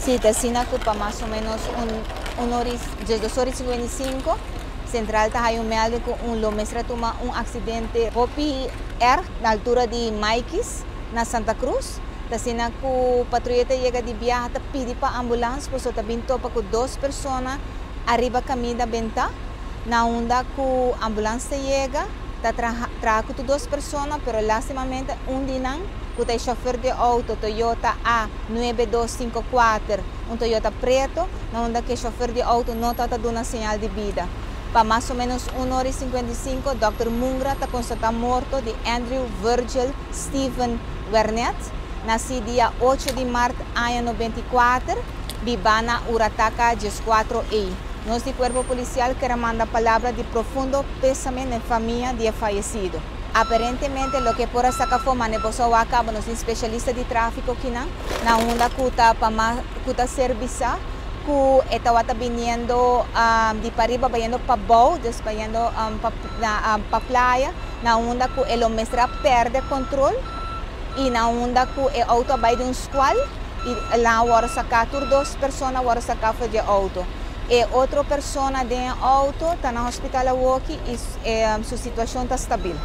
Si, ta asina cu pa mas o menos un ora y 12 ora y 55, Central ta haya un melding cu un lo mester a tuma un accidente hopi erg na altura di Maikis na Santa Cruz. Ta asina cu patruya ta yega di biaha, ta pidi pa ambulance, pasobra ta bin topa cu dos persona ariba caminda benta, na unda cu ambulance ta yega, ta traha cu tur dos persona, pero lastimamente un di nan, cu ta e chauffeur di auto Toyota A9254, un Toyota preto, na unda cu e chauffeur di auto no ta duna señal di bida. Pa mas o menos 1 ora y 55, Dr. Mungra ta constata morto di Andrew Virgil Steven Wernet, naci dia 8 di maart aña 94, biba na Urataka 14A. Nos di Cuerpo Policial kier manda palabra di profundo pesame na famia di fayecido. Aparentemente, loke por a saca for, mane bo a caba, nos especialista di trafico aki na unda cu ta pa cu ta servisa cu e tawata biniendo di pariba bayendo pa bou, dus bayendo pa Playa, na unda cu e lo mester a perde control y na unda cu e auto a bay den un scual y el a wordo saca, tur dos persona a wordo saca for di auto. E otro persona den auto ta na hospital awoki y su situacion ta stabil.